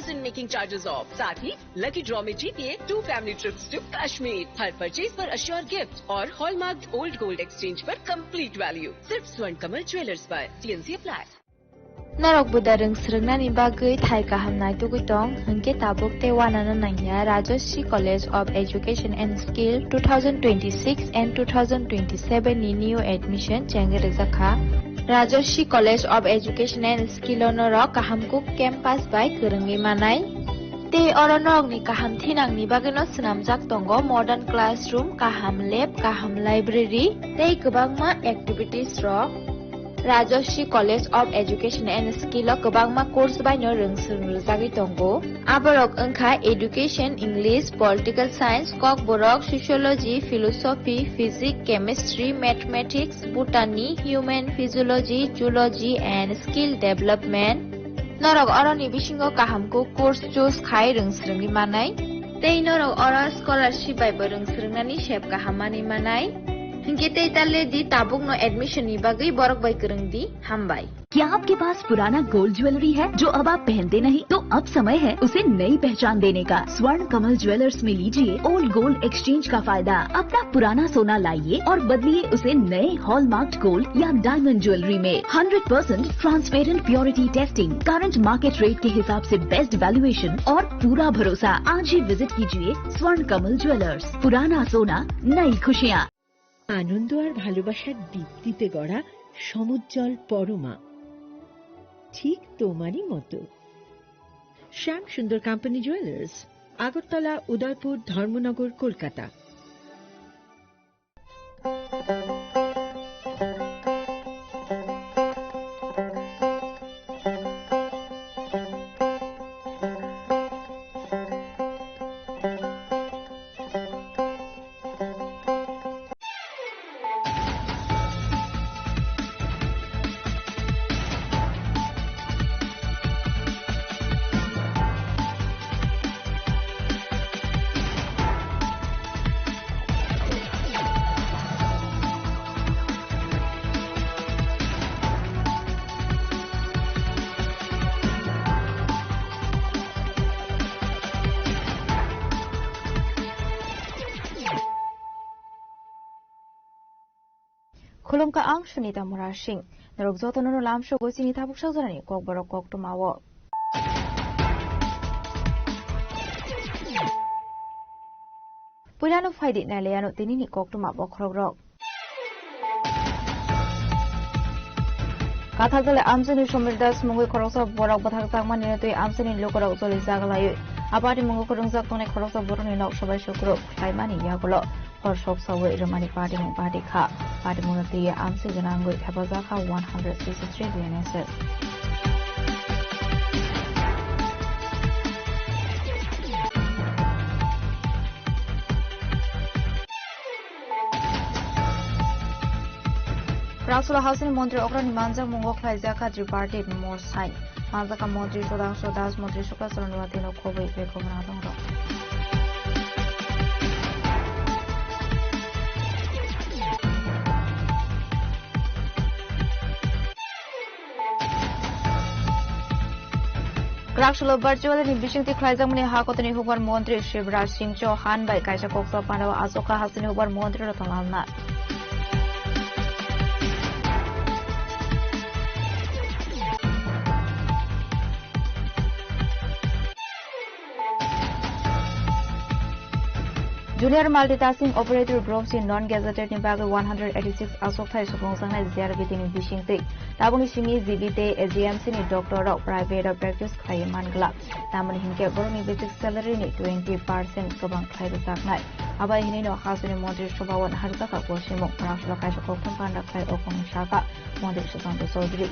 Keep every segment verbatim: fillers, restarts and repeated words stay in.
decision making charges off। साथ ही lucky draw में जीतिए two family trips to Kashmir. हर परचेज पर अश्योर गिफ्ट और हॉलमार्क ओल्ड गोल्ड एक्सचेंज पर कंप्लीट वैल्यू। सिर्फ स्वर्ण कमल ज्वेलर्स पर। TNC apply. Norok buda rwng swrwngnani bagwi thai kaham naitugwi tong, hwnkhe tabuk tei uanano nangya Rajashree College of Education and Skill two thousand twenty-six and two thousand twenty-seven ni new admission chengwi rijak kha. Rajashree College of Education and Skill o norok kaham kuk campus bai kwrwngwi manai. Tei oro norokni kaham thinangni bagwino swnamjak tongo modern classroom, kaham lab, kaham library tei kwbangma activities rok. Rajashree College of Education and Skill o kwbangma course baino rwng swrwng rwjagwi tongo. Aborok wngkha Education, English, Political Science, Kokborok, Sociology, Philosophy, Physics, Chemistry, Mathematics, Botany, Human Physiology, Zoology and Skill Development. Norok oroni bisingo kaham kuk course choose khai rwng swrwngwi manai. Tei norok oro scholarship bai bo rwng swrwngnani sep kaham manwi manai. Hinkhe tei ta le di tabukno admission ni bagwi borok bai kwrwng di. Hambai. क्या आपके पास पुराना gold jewellery है जो अब आप पहनते नहीं, तो अब समय है उसे नई पहचान देने का। स्वर्ण कमल ज्वेलर्स में लीजिए ओल्ड गोल्ड एक्सचेंज का फायदा। अपना पुराना सोना लाइए और बदलिए उसे नए हॉलमार्क्ड गोल्ड या डायमंड ज्वेलरी में। Hundred percent transparent purity testing, current market rate के हिसाब से बेस्ट वैल्यूएशन और पूरा भरोसा। आज ही विजिट कीजिए स्वर्ण कमल ज्वेलर्स। पुराना सोना, नई खुशियाँ। আনন্দ আর ভালোবাসার দীপ্তিতে গড়া সমুজ্জ্বল পরমা, ঠিক তোমারই মতো। শ্যাম সুন্দর কোম্পানি জুয়েলার্স, আগরতলা, উদয়পুর, ধর্মনগর, Kolkata. Khulumkha ang Sunita Mura Singh. Norok jotono no lamsogo chini tabuk sajorani kokborok koktwma o. Puilano phaidi nailaiano tinini koktwma bokhorokrok. Kathal dole amchaini Somir Das mungwi khoroksa borok bwthakjakmani twi amchaini lukurok jolijak laiwi. A party mungo kwrwngjak tongnai khoroksa borokni nok sobai sukruk khlaimani yagulo. Hor sok sawi rwmani party mung party kha. Party mungno twiwi amchai gwnangwi thepajak kha one hundred sixty-three B N S S. Kwraksolo hasteni montri okrani manjak mungo khlaijak kha tripartite mosain. Manjak kha montri Sudhangshu Das, montri Sukla Charan Rwatino khobwi bekhogna tongrok. Kwraksolo virtual ni bisingtwi khlaijakmani ha kotorni hukbar montri Shivraj Singh Chauhan bai kaisa koksa panao achukha hasteni hukbar montri Ratan Lal Nath. Junior Multitasking Operator Group C non-gazetted ni bagwi one hundred eighty-six achukthai supungjaknai G R B T ni bisingtwi. Tabukni simi G B tei A G M C ni doctor rok private o practice khlaiwi man glak. Tamoni hinkhe borokni basic salary ni twenty percent kwbang khlai rwjaknai. Abai hinwi no hasteni montri sobha o naharjak kha bo simung. Kwraksolo kaisa kokthum panda khlai o kongni saka. Montri Sushanta Chaudhary.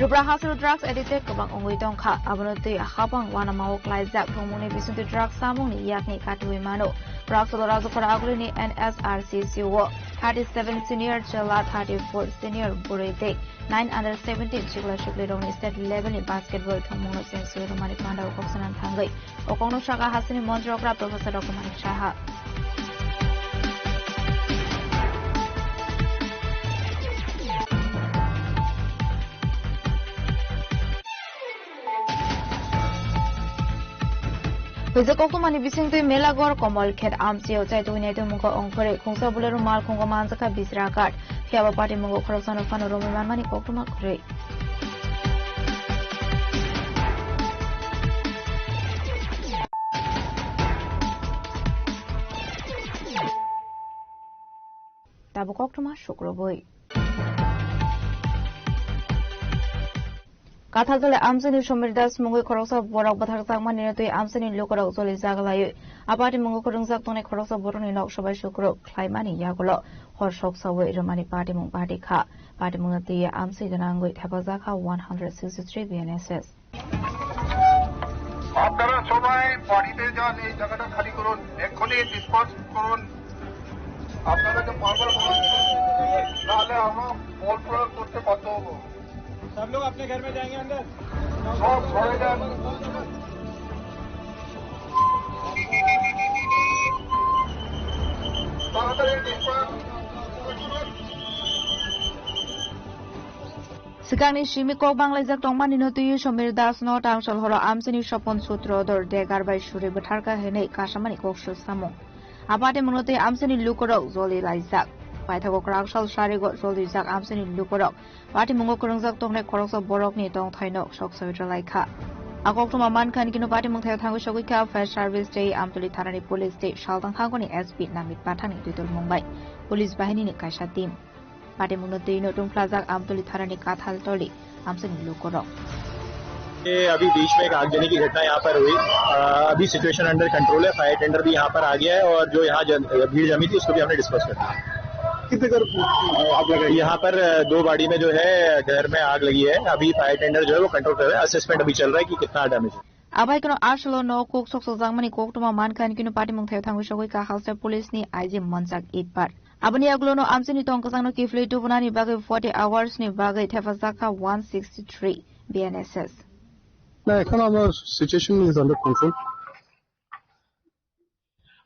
Tripura hasteo drugs addicted kwbang wngwi tongkha, abono twi habang uanamao klaijak thwngmungni bisingtwi drugs samungni yakni katiwi mano. Praksolo Rajapara Agulini N S R C C o thirty seven senior chwla, thirty four senior bwrwi tei nine under seventeen sikla siklirokni state levelni basketball thwngmungno chengsuwi rwmani pandao kok sanani thangwi o kokno sakha hasteni montri okra Professor Raghunath Manik Saha. Hwijak koktwmani bisingtwi Melagor Komol Khet amchio chaitugwi naitugmungkha ongkhorwi khungsa Bolero malkhungo manjakha Bisra Ghat. Phiyaba patimungo khoroksano phano romwi manmani koktwma kwrwi. Tabuk koktwma sukrubwi. Kathal tole amchaini Somir Das mungwi khoroksa borok bwthakjakmani twi amchaini lukurok jolijak laiwi a patimungo kwrwngjak tongnai khoroksa borokni nok sobai sukruk khlaimani yagulo hor soksawi rwmani patimung bati kha. Patimungno twi amchai gwnangwi thepajak kha one hundred sixty three B N S S. আপনারা সবাই বাড়িতে যান, এই জায়গাটা খালি করুন, এক্ষুনি ডিসপার্স করুন। আপনাদেরকে বারবার বলছি, নাহলে আমরা বল প্রয়োগ করতে বাধ্য হবো। সব লোক আপনি ঘর মে যায়েঙ্গে আন্দার। সব ঘরে যান। তাড়াতাড়ি ডিসপার্স করুন। Swkangni simi kok banglaijak tongmani no twiwi Somir Das no tangsol horo amchaini Sopon Sutrodhor Degar bai suri bwtharkha hinwi kasamani kok swsamung. A patimungno twi amchaini lukurok joli laijak. Paithago kwraksal sarigo jolijak amchaini lukurok patimungo kwrwngjak tongnai khoroksa borokni tongthaino soksawi rwlaikha. A koktwma mankha hini kheno patimung thaio thangwi sogwi kha fire service tei Amtoli thanani police tei Saltang hangoni S P Namit Pathakni twitulmung bai police bahinini kaisa team. Patimungno twino tungphlajak Amtoli thanani Kathal toli amchaini lukurok. ये अभी बीच में एक आगजनी की घटना यहाँ पर हुई। अ, अभी सिचुएशन अंडर कंट्रोल है, फायर टेंडर भी यहाँ पर आ गया है और जो यहाँ जन-, भीड़ जमी थी उसको भी हमने डिस्पर्स कर दिया। कितने घर, अ, आग लगा है? यहाँ पर, अ, दो बाड़ी में जो है घर में आग लगी है। अभी फायर टेंडर जो है वो कंट्रोल कर रहा है, असेसमेंट अभी चल रहा है कि कितना डैमेज है। Abai kono asolo no kok sok sok jangmani koktwma mankha hini kheno patimung thaio thangwi sogwi kha halsa police ni I G Manjak Itpar. Aboni yagulo no amchaini tong kwchangno kiphilwi tubunani bagwi forty hours ni bagwi thepajak kha one sixty three B N S S. না, এখন আমার situation is under control.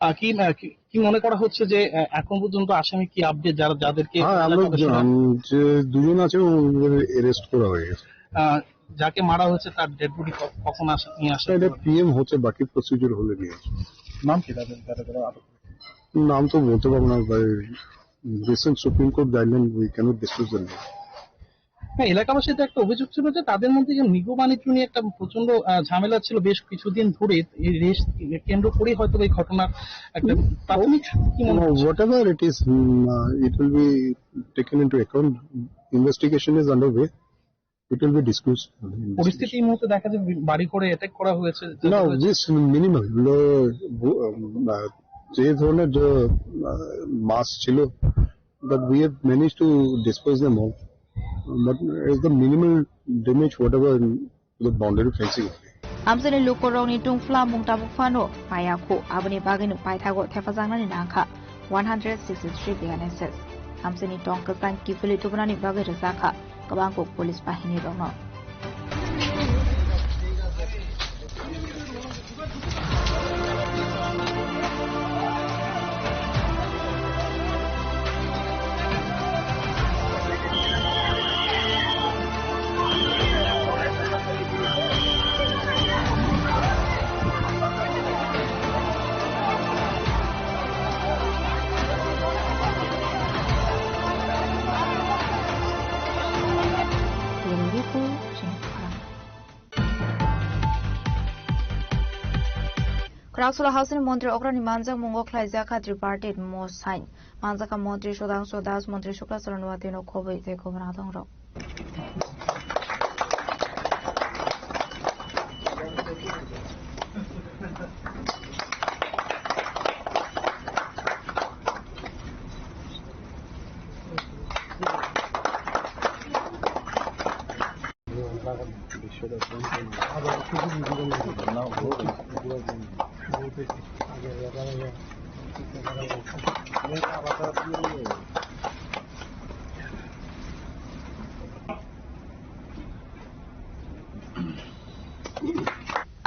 আহ, কি, আহ, কি, কি মনে করা হচ্ছে যে, আহ, এখন পর্যন্ত আসামি কি আপডেট যারা, যাদেরকে হ্যাঁ, আমরা জ-, আম, যে দুজন আছে ওদের অ্যারেস্ট করা হয়ে গেছে। আহ, যাকে মারা হয়েছে তার ডেড বডি ক-, কখন আসে, নিয়ে আসা এটা হবে? পিএম হচ্ছে, বাকি প্রসিডিউর হলে নিয়ে আসবে। নাম কি তাদের, যারা, যারা আটক? নাম তো বলতে পারবো না ভাই, recent Supreme Court guideline, we cannot disclose the name. হ্যাঁ, এলাকাবাসীদের একটা অভিযোগ ছিল যে তাদের মধ্যে যে নিগো বাণিজ্য নিয়ে একটা প্রচন্ড, আহ, ঝামেলা ছিল বেশ কিছুদিন ধরে। এই রেস কেন্দ্র করেই হয়তো এই ঘটনার একটা প্রাথমিক কি মনে হচ্ছে? Whatever it is, mm, uh, it will be taken into account. Investigation is underway. It will be disclosed. পরিস্থিতি এই মুহূর্তে দেখা যায় বাড়ি ঘরে অ্যাটাক করা হয়েছে। No, this minimal. লো, বু-, আহ, যে ধরনের যে, আহ, মাস ছিল, but we have managed to dispose them all. But it's the minimal damage, whatever the boundary fencing. Amchaini lukurokni tungphla mung tabuk phano paiya khu, aboni bagwino paithago thepajaknani nangkha one hundred sixty three B N S S. Amchaini tong kwchang kiphilwi tubunani bagwi rwjakha kwbang kuk police bahini rokno. Khoroksa hasteni montri okrani manjak mungo khlaijak kha tripartite mosain. Manjak kha montri Sudhangshu Das, montri Shukla Charan Watino khobwi tei khobra tongrok.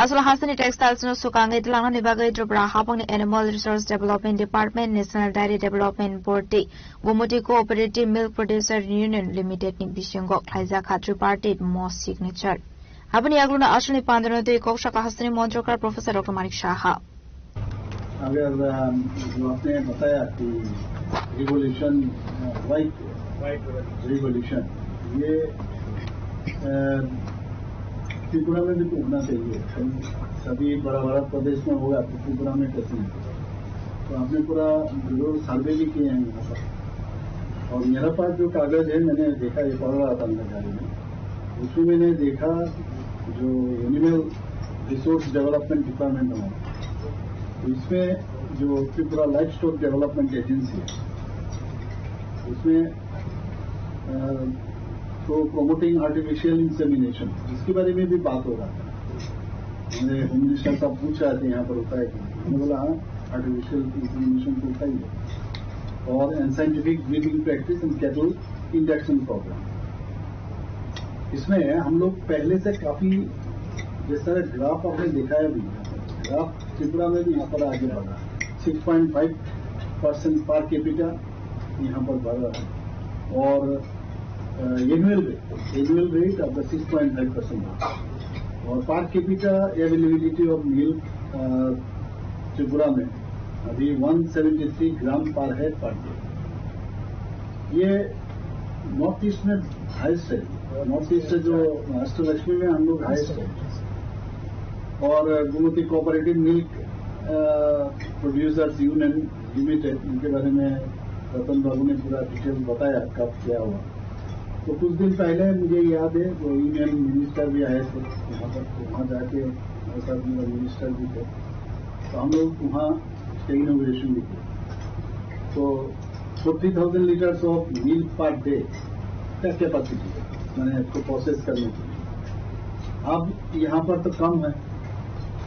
Aswk hasteni textiles no swkangwi twlangnani bagwi Tripura hapungni Animal Resource Development Department, National Dairy Development Board tei Gomoti Cooperative Milk Producer Union Limited ni bisingo khlaijak kha tripartite mo signature. Aboni yagulo no aswkni pandano tei kok saka hasteni montrokar Professor Doctor Manik Saha. अगर, अम, जो आपने बताया कि रिवोल्यूशन, अ, white white revolution, ये, अ, त्रिपुरा में भी तो होना चाहिए। सभी बड़ा बड़ा प्रदेश में होगा तो त्रिपुरा में कैसे नहीं होगा? तो आपने पूरा जरूर सर्वे भी किए हैं यहाँ पर। और मेरा पास जो कागज है, मैंने देखा, ये पढ़ रहा था मैं गाड़ी में, उसमें मैंने देखा जो एनिमल रिसोर्स डेवलपमेंट डिपार्टमेंट है, तो इसमें जो Tripura live stock development agency है, उसमें, अ, तो प्रोमोटिंग आर्टिफिशियल इंसेमिनेशन, इसके बारे में भी बात हो रहा था। हमने होम मिनिस्टर साहब पूछ रहे थे यहाँ पर होता है कि, मैंने बोला हाँ, आर्टिफिशियल इंसेमिनेशन तो होता ही है। और and scientific breeding practice and cattle induction programme, इसमें हम लोग पहले से काफी, जिस तरह ग्राफ आपने देखा है अभी, ग्राफ त्रिपुरा में भी यहाँ पर आगे बढ़ा, six point five percent per capita यहाँ पर बढ़ रहा है। और एनुअल रेट, एनुअल रेट आपका सिक्स पॉइंट फाइव परसेंट, और per capita availability of milk Tripura में अभी वन सेवेंटी थ्री ग्राम पर हेड पर डे। ये नॉर्थ ईस्ट में हाईएस्ट है। नॉर्थ ईस्ट से जो अष्टलक्ष्मी में हम लोग हाईएस्ट है। और Gomti cooperative milk producers union limited, इनके बारे में रतन बाबू ने पूरा डिटेल बताया, कब क्या हुआ। तो कुछ दिन पहले मुझे याद है, वो यूनियन मिनिस्टर भी आए थे यहाँ पर, तो वहाँ जाके हमारे साथ मेरा मिनिस्टर भी थे, तो हम लोग वहाँ उसका इनोग्रेशन भी किया। तो forty thousand litres of milk per day का कैपेसिटी है, मैंने इसको प्रोसेस करने के लिए। अब यहाँ पर तो कम है,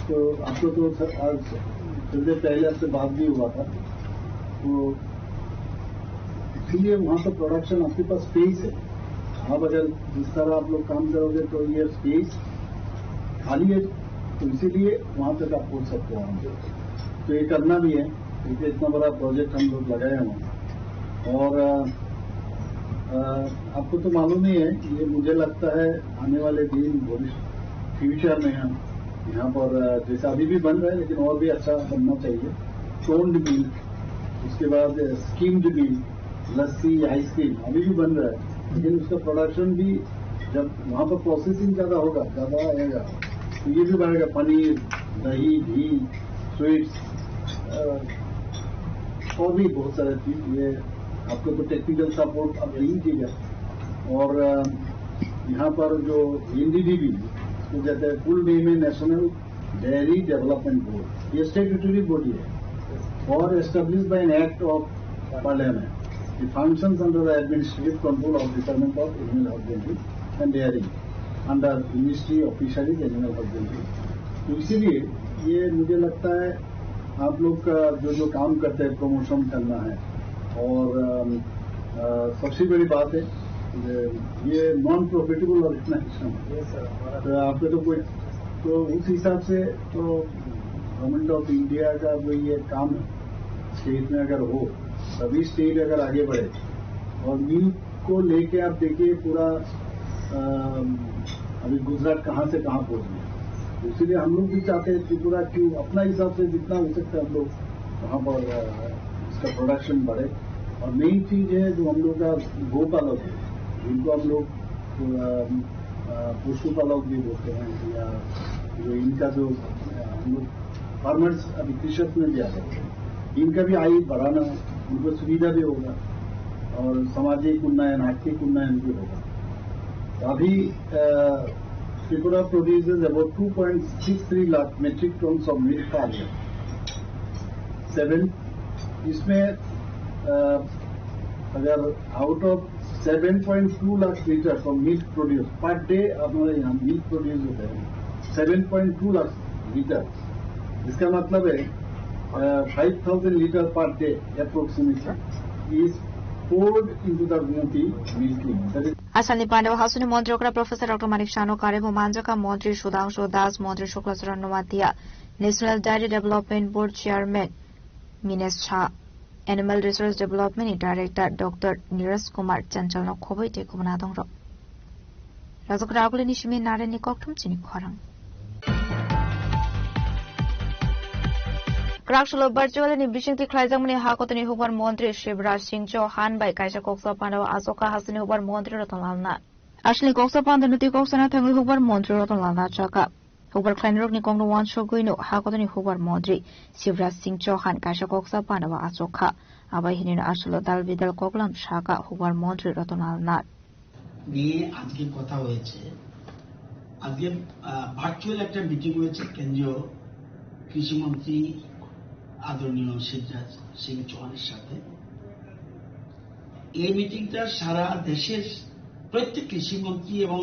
तो आपको तो सर, आज थोड़ी देर पहले आपसे बात भी हुआ था, तो इसीलिए वहाँ पे प्रोडक्शन आपके पास स्पेस है। आप अगर जिस तरह आप लोग काम करोगे तो ये स्पेस खाली है, तो इसीलिए वहाँ तक आप पहुँच सकते हो। तो ये करना भी है, क्योंकि इतना बड़ा प्रोजेक्ट हम लोग लगाए हैं वहाँ। और अ, अ, आपको तो मालूम ही है, ये मुझे लगता है आने वाले दिन, भविष्य, फ्यूचर में हम यहाँ पर, अ, जैसे अभी भी बन रहा है, लेकिन और भी अच्छा बनना चाहिए। टोंड मिल्क, उसके बाद स्किम्ड मिल्क, लस्सी, आइसक्रीम अभी भी बन रहा है, लेकिन उसका प्रोडक्शन भी, जब वहाँ पर प्रोसेसिंग ज़्यादा होगा, ज़्यादा आएगा, तो ये भी बढ़ेगा। पनीर, दही, घी, स्वीट्स, अ, और भी बहुत सारे चीज़। ये आपको तो टेक्निकल सपोर्ट आप दे ही दीजिएगा। और, अ, यहाँ पर जो एनडीडीबी, इसको कहते हैं फुल नेम है नेशनल डेयरी डेवलपमेंट बोर्ड, ये स्टैट्यूटरी बॉडी है और establish bye an act of parliament. The functions under the administrative control of Department of Animal Husbandry and Dairy under Ministry of Fisheries, Animal Husbandry। तो इसीलिए ये मुझे लगता है आप लोग का जो जो काम करते हैं, प्रमोशन करना है, और अम, अ, सबसे बड़ी बात है, ये, ये नॉन प्रॉफिटेबल ऑर्गेनाइजेशन है। यस सर, हमारा तो आप पे तो कोई, तो उस हिसाब से तो गवर्नमेंट ऑफ इंडिया का जो ये काम है, स्टेट में अगर हो, सभी स्टेट अगर आगे बढ़े और मिल्क को लेके आप देखिए पूरा, अम, अभी गुजरात कहाँ से कहाँ पहुँच गया। इसीलिए हम लोग भी चाहते हैं त्रिपुरा क्यों अपना हिसाब से जितना हो सकता है हम लोग वहाँ पर, अ, इसका प्रोडक्शन बढ़े। और मेन चीज़ है जो हम लोग का गोपालक है, जिनको हम लोग, अ, अ, पशुपालक भी बोलते हैं, या जो इनका जो, अ, हम लोग फार्मर्स, अभी कृषक में भी आ जाते हैं, इनका भी आय बढ़ाना, उनको सुविधा भी होगा और सामाजिक उन्नयन, आर्थिक उन्नयन भी होगा। तो अभी, अ, Tripura produces about two point six three lakh metric tons of milk per year। Seven, इसमें, अ, अगर out of seven point two lakh litre of milk produce per day. हमारे यहाँ मिल्क प्रोड्यूस होते हैं seven point two lakh litre. इसका मतलब है five thousand litre per day approximately is poured into the Gomti milk unit. Asalni pandao hasuni montri okra Professor Doctor Manik Sano kare bo manjaka montri Sudhangshu Das, montri Shukla Charan Noatia, National Dairy Development Board Chairman Minesh Shah, Animal Resource Development ni Director Doctor Niraj Kumar Chanchal no khoboi tei khobona dong rok. Rajok Raguli ni simi Naren ni kokthum chini khorang. Kwraksalo virtual ni bisingtwi khlaijakmani ha kotoni hukbar montri Shivraj Singh Chauhan bai kaisa koksa pandao achukha hasini hukbar montri Ratan Lal Nath. Aswlni koksa pandao no twi koksana thangwi hukbar montri Ratan Lal Nath chakha. Hukbar khlainarokni kokno uansugwino ha kotoni hukbar montri Shivraj Singh Chauhan kaisa koksa pandao achukha. Abai hinino aswlo dal bidal koklam sakha hukbar montri Ratan Lal Nath. নিয়ে আজকে কথা হয়েছে। আজকে, আহ, ভার্চুয়াল একটা মিটিং হয়েছে কেন্দ্রীয় কৃষিমন্ত্রী আদরণীয় শিবরাজ সিং চৌহানের সাথে। এই মিটিংটা সারা দেশের প্রত্যেক কৃষিমন্ত্রী এবং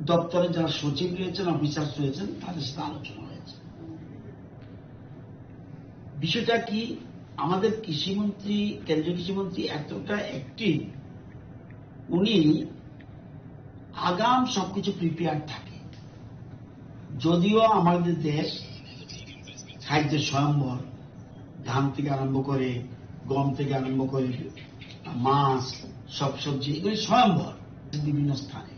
দপ্তরে যারা সচিব রয়েছেন, অফিসার্স রয়েছেন, তাদের সাথে আলোচনা হয়েছে। বিষয়টা কি, আমাদের কৃষিমন্ত্রী, কেন্দ্রীয় কৃষিমন্ত্রী এতটা অ্যাক্টিভ, উনি আগাম সবকিছু প্রিপেয়ার থাকে। যদিও আমাদের দেশ খাদ্য স্বয়ম্বর, ধান থেকে আরম্ভ করে, গম থেকে আরম্ভ করে, মাছ, সব সবজি, এগুলি স্বয়ম্বর বিভিন্ন স্থানে।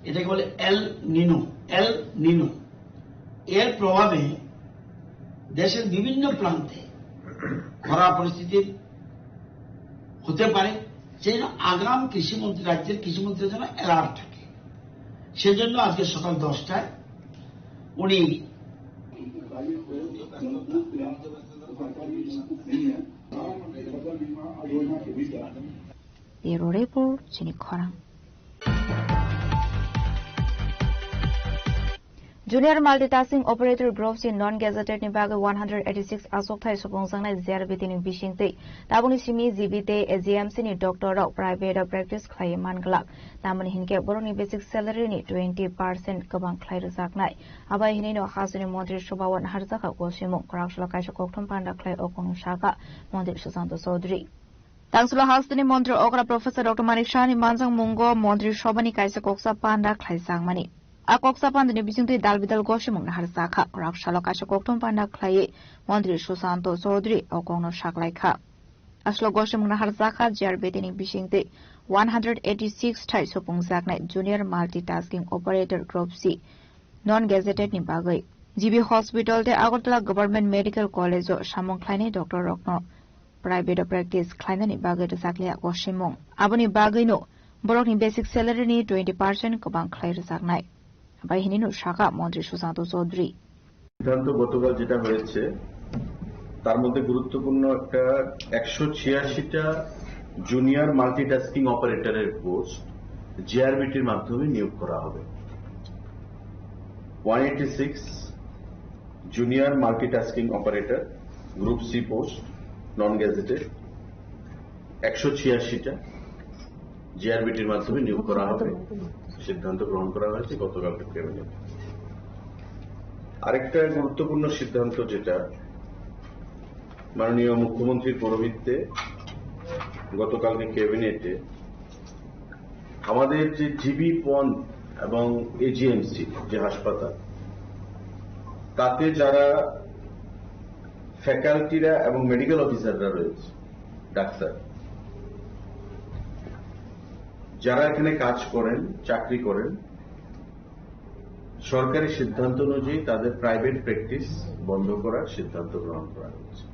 এটাকে বলে এল নিনো, এল নিনো। এর প্রভাবে দেশের বিভিন্ন প্রান্তে খরা পরিস্থিতির হতে পারে, সেই জন্য আগাম কৃষিমন্ত্রী, রাজ্যের কৃষিমন্ত্রী যেন অ্যালার্ট থাকে। সেজন্য আজকে সকাল দশটায় উনি Bureau Report, chini khorang. Junior Multitasking Operator Group C non-gazetted ni bagwi one hundred eighty six achukthai supungjaknai G R B T ni bisingtwi. Tabukni simi G B tei A G M C ni doctor rok private o practice khlaiwi man glak. Tamoni hinkhe borokni basic salary ni twenty percent kwbang khlai rwjaknai. Abai hinino hasteni montri sobha o naharjakha gosimung, kwraksalo kaisa kokthum panda khlai o kokno sakha montri Susanto Chaudhary. Tangsulo hasteni montri okra Professor Doctor Manik Sahani manjakmungo montri sobhani kaisa koksa panda khlaijakmani. A koksa pandani bisingtwi dal bidal gosimung naharjakha, kwraksalo kaisa kokthum panda khlaiwi montri Susanto Chaudhary o kokno saklaikha. Aswlo gosimung naharjakha G R B T ni bisingtwi one hundred eighty six thai supungjaknai Junior Multitasking Operator Group C non-gazetted ni bagwi. G B Hospital tei Agartala Government Medical College o samung khlainai doctor rokno private o practice khlainani bagwi rwjakliya gosimung. Aboni bagwino borokni basic salary ni twenty percent kwbang khlai rwjaknai. Bai hinino sakha montri Susanto Chaudhary. সিদ্ধান্ত গতকাল যেটা হয়েছে, তার মধ্যে গুরুত্বপূর্ণ একটা একশো ছিয়াশিটা জুনিয়র মাল্টিটাস্কিং অপারেটরের পোস্ট জিআরবিটির মাধ্যমে নিয়োগ করা হবে। One eighty six junior multitasking operator, group C post, non gazetted, একশো ছিয়াশিটা জিআরবিটির মাধ্যমে নিয়োগ করা হবে, সিদ্ধান্ত গ্রহণ করা হয়েছে গতকালকে ক্যাবিনেট। আরেকটা গুরুত্বপূর্ণ সিদ্ধান্ত, যেটা মাননীয় মুখ্যমন্ত্রীর পৌরোহিত্যে গতকালকে ক্যাবিনেটে আমাদের যে জিবি পন এবং এজিএমসি যে হাসপাতাল, তাতে যারা ফ্যাকাল্টিরা এবং মেডিকেল অফিসাররা রয়েছে, ডাক্তার, যারা এখানে কাজ করেন, চাকরি করেন, সরকারি সিদ্ধান্ত অনুযায়ী তাদের প্রাইভেট প্র্যাকটিস বন্ধ করার সিদ্ধান্ত গ্রহণ করা হয়েছে।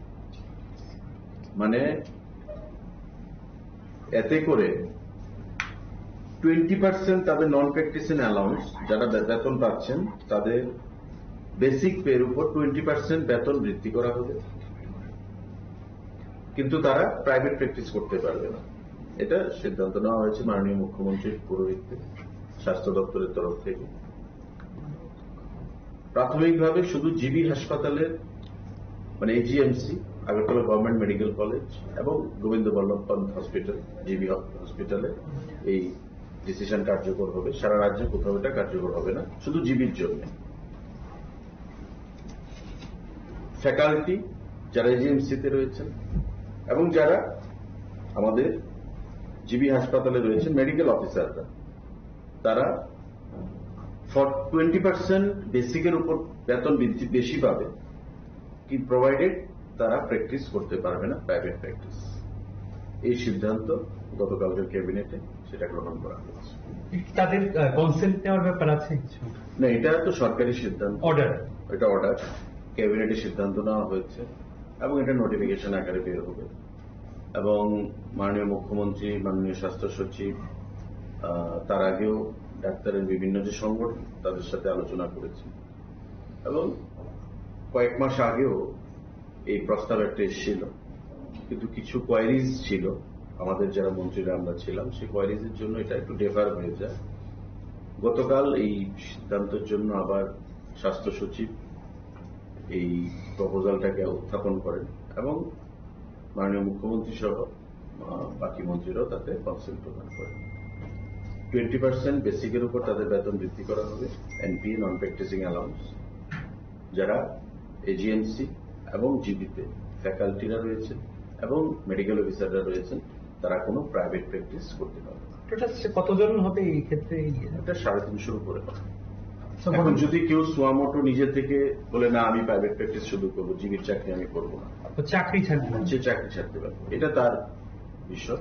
মানে, এতে করে টোয়েন্টি পার্সেন্ট তাদের নন প্র্যাকটিসিং অ্যালাউন্স, যারা বে-, বেতন পাচ্ছেন, তাদের বেসিক পের উপর টোয়েন্টি পার্সেন্ট বেতন বৃদ্ধি করা হবে, কিন্তু তারা প্রাইভেট প্র্যাকটিস করতে পারবে না। এটা সিদ্ধান্ত নেওয়া হয়েছে মাননীয় মুখ্যমন্ত্রীর পৌরোহিত্যে, স্বাস্থ্য দপ্তরের তরফ থেকে। প্রাথমিকভাবে শুধু জিবি হাসপাতালের মানে এজিএমসি, আগরতলা গভর্নমেন্ট মেডিকেল কলেজ এবং গোবিন্দ বল্লভ পন্থ হসপিটাল, জিবি হসপিটালে এই ডিসিশন কার্যকর হবে। সারা রাজ্যে কোথাও এটা কার্যকর হবে না, শুধু জিবির জন্য। ফ্যাকাল্টি যারা এজিএমসিতে রয়েছেন এবং যারা আমাদের জিবি হাসপাতালে রয়েছেন মেডিকেল অফিসাররা, তারা টোয়েন্টি পার্সেন্ট বেসিকের উপর বেতন বৃদ্ধি বেশি পাবে, কি প্রোভাইডেড তারা প্র্যাকটিস করতে পারবে না, প্রাইভেট প্র্যাকটিস। এই সিদ্ধান্ত গতকালকের ক্যাবিনেটে সেটা গ্রহণ করা হয়েছে। তাদের কনসেন্ট নেওয়ার ব্যাপার আছে কিছু? না, এটা তো সরকারি সিদ্ধান্ত। অর্ডার। এটা অর্ডার, ক্যাবিনেটের সিদ্ধান্ত নেওয়া হয়েছে এবং এটা নোটিফিকেশন আকারে বের হবে। এবং মাননীয় মুখ্যমন্ত্রী, মাননীয় স্বাস্থ্য সচিব, আহ, তার আগেও ডাক্তারের বিভিন্ন যে সংগঠন, তাদের সাথে আলোচনা করেছি। এবং কয়েক মাস আগেও এই প্রস্তাব একটা এসেছিল, কিন্তু কিছু কোয়ারিজ ছিল, আমাদের যারা মন্ত্রীরা আমরা ছিলাম, সেই কোয়ারিজের জন্য এটা একটু ডেফার হয়ে যায়। গতকাল এই সিদ্ধান্তের জন্য আবার স্বাস্থ্য সচিব এই প্রপোজালটাকে উত্থাপন করেন এবং মাননীয় মুখ্যমন্ত্রী সহ, আহ, বাকি মন্ত্রীরাও তাতে কনসেন্ট প্রদান করেন। টোয়েন্টি পার্সেন্ট বেসিকের উপর তাদের বেতন বৃদ্ধি করা হবে, এনপিএ, নন প্র্যাকটিসিং অ্যালাউন্স। যারা এজিএমসি এবং জিবিতে ফ্যাকাল্টিরা রয়েছেন এবং মেডিকেল অফিসাররা রয়েছেন, তারা কোনো প্রাইভেট প্র্যাকটিস করতে পারবে না। টোটাল সে কতজন হবে এই ক্ষেত্রে? এই এটা সাড়ে তিনশোর উপরে হবে। So, এখন বলুন। যদি কেউ সুয়ামোটো নিজে থেকে বলে, "না, আমি প্রাইভেট প্র্যাকটিস শুরু করবো, জিবির চাকরি আমি করবো না", তো চাকরি ছাড়বে। সে চাকরি ছাড়তে পারবে, এটা তার বিষয়।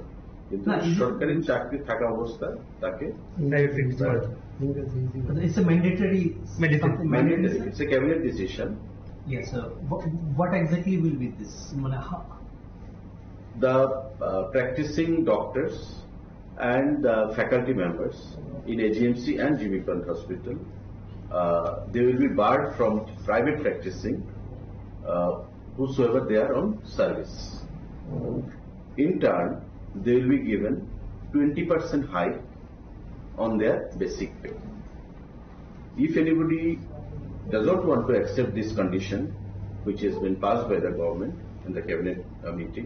কিন্তু না, এই সরকারি চাকরি থাকা অবস্থায় তাকে প্রাইভেট প্র্যাকটিস করে। It's a mandatory, Mandatory। Something mandatory। Mandatory, it's a cabinet decision। Yes, sir. What, what exactly will be this? মানে, হা- The, uh, practicing doctors and the faculty members in A G M C and G B Pant Hospital, uh, they will be barred from private practicing, uh, whosoever they are on service. In turn, they will be given twenty percent hike on their basic pay. If anybody does not want to accept this condition, which has been passed by the government in the cabinet, uh, meeting,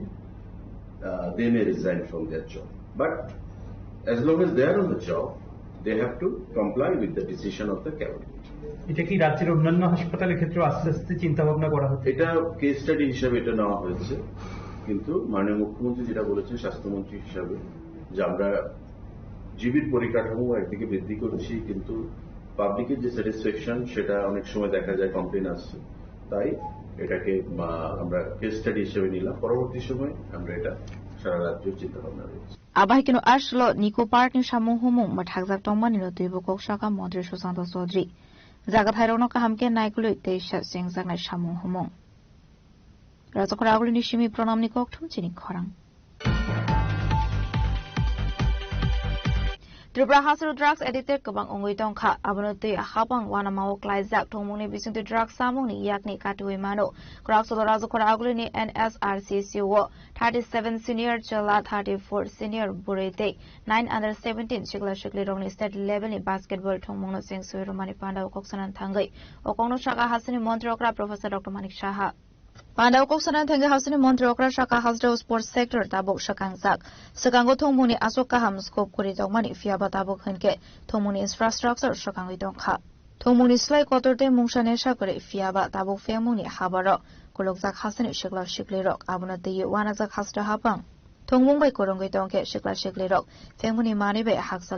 uh, they may resign from their job. But as long as they are on the job, they have to comply with the decision of the cabinet. এটা কি রাজ্যের অন্যান্য হাসপাতালের ক্ষেত্রে আস্তে আস্তে চিন্তা ভাবনা করা হচ্ছে? এটা কেস স্টাডি হিসাবে এটা নেওয়া হয়েছে, কিন্তু মাননীয় মুখ্যমন্ত্রী যেটা বলেছেন স্বাস্থ্যমন্ত্রী হিসাবে, যে আমরা জিবির পরিকাঠামো একদিকে বৃদ্ধি করছি, কিন্তু পাবলিকের যে স্যাটিসফ্যাকশন, সেটা অনেক সময় দেখা যায় কমপ্লেন আসছে। তাই এটাকে, আহ, আমরা কেস স্টাডি হিসেবে নিলাম। পরবর্তী সময়ে আমরা এটা সারা রাজ্য চিন্তা ভাবনা রয়েছে। Abahaikeno Ashlo Nico Park ni samung humung mathakjak tongmani no twibo kok saka Montri Sushanta Chaudhary. Jaga thairokno kaham khe naikolwi tei sa chengjaknai samung humung. Rajakhor Agulini simi Pranamni kokthum chini khorang. Tripura hasteo drugs addicted kwbang wngwi tongkha. Abono twi habang uanamao klaijak thwngmungni bisingtwi drugs samungni yakni katiwi mano. Kwrak solo Rajakhor Agulini N S R C C o thirty seven senior chwla, thirty four senior bwrwi tei nine under seventeen sikla siklirokni state levelni basketball thwngmungno chengsui rwmani pandao kok sanani thangwi o kokno saka hasteni montri okra Professor Doctor Manik Saha. Pandao kok sanani thangwi hasteni montri okra saka hasteo sports sector tabuk swkangjak. Swkango thwngmungni aswk kaham scope kwrwi tongmani, phiyaba tabuk hwnkhe thwngmungni infrastructure swkangwi tongkha. Thwngmungni slai kotor tei mungsa nesa kwrwi, phiyaba tabuk phengmungni habarok kulukjak hasteni sikla siklirok abono twiwi uanajak haste habang. Thwngmung bai kwrwngwi tongkhe sikla siklirok phengmungni manwi bai hakchal